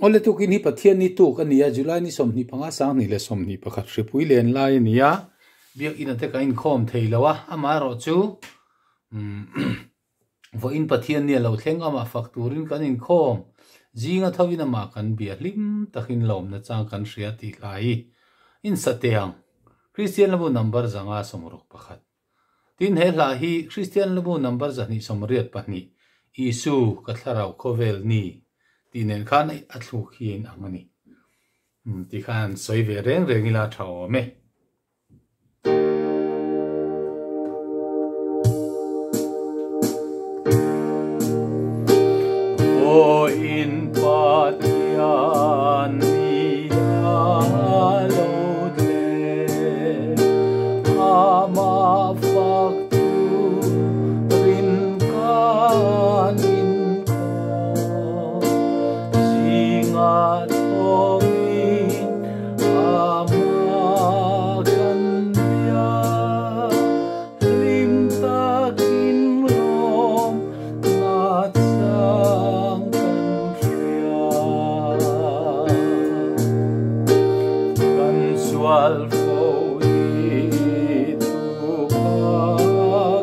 Awle tukin hi Pathian ni tuk a ni a, July ni 25 2021 hripui len lai a ni a, biakinn ate kan inkhawm thei lo a, amaherawhchu vawiin Pathian ni a lo thleng amah fak turin kan inkhawm zinga thovin amah kan bia hlim takin lawmna chang kan hria tih hla hi insateng Kristian Labu number 561. Tin, he hla hi Kristian Labu number 282, Isu, ka thlarau khawvel ni tih nen khan a thluk hi a inang a ni. Tih khan han sawi ve reng reng ila a tha awm e. Vawiin Pathian ni a lo thleng, amah fak turin kan inkhawm. Zingah thawngin amah kan bia, hlim takin lawm na chang kan hria. Kan sual fo hi thupha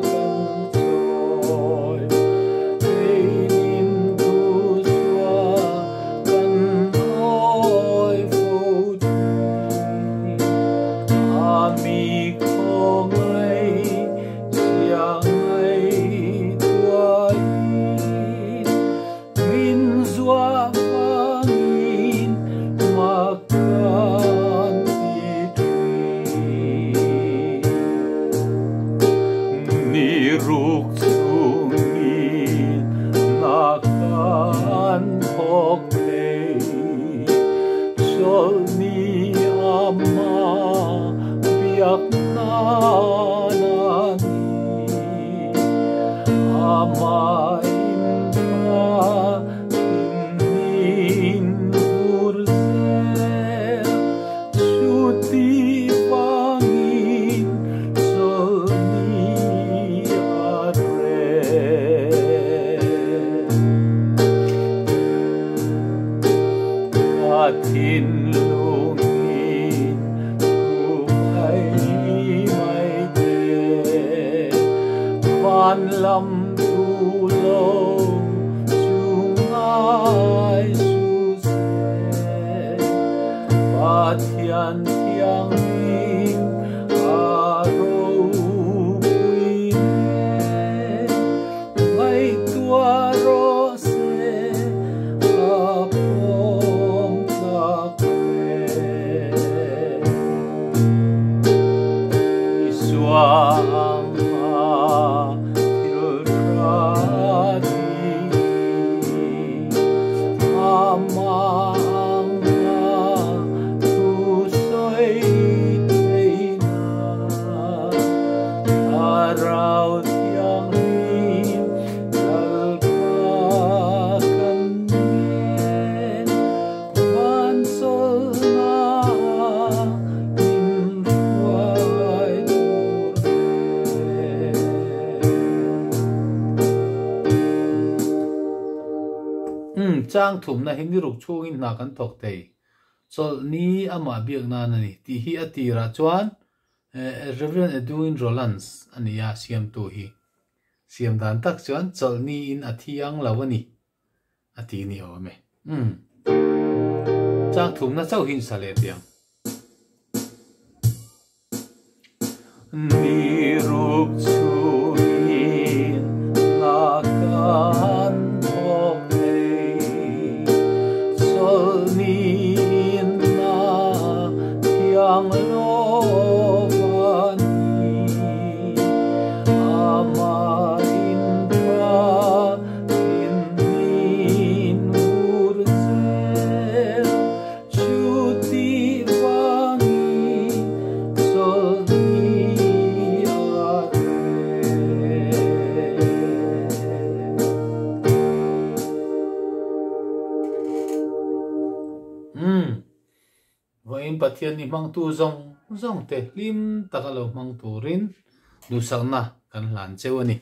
kan chawi, keinin duhzua kan awi fo thin. A mi khawngaih zia ngaihtuahin min zuah vangin mak kan ti thin. Ni ruk chungin na kan thawk thei, chawlhni amah biak nan a ni. Amah in tha in vur zel, chuti vangin chawlhni a rel. Ka thinlungin thu mai mai te, van lam thu lo chu ngai su se. Pathian thianghlim a ropui nen, ngaihtuah rawh se a pawm tlak hle. Isua ang a thil tha ti hi, amah ang a thu sawi theihna, Thlarau Thianghlim Lalpa kan ngen, van chawlhna min hruai tur hle. Umm, chang thumna hi ni ruk chhungin hna kan thawk thei. Chawlhni amah biak nan a ni tih hi a tirah chuan Reverend Edwin Rowlands a ni a, siamtu hi. Siam dan tak chuan chawlhni in a thiang lo a ni a ti ni awm e. Umm. Chang thumna chauh hi insa leh teh ang. Ni ruk chungin na kan thawk thei, chawlhni in na thiang lo va ni. Amah in tha thin min vur zel, chuti vangin chawlhni a rel. Umm, vawiin Pathian ni hmangtu zawng zawng te hlim taka lo hmang turin duhsakna kan hlan cheu a ni.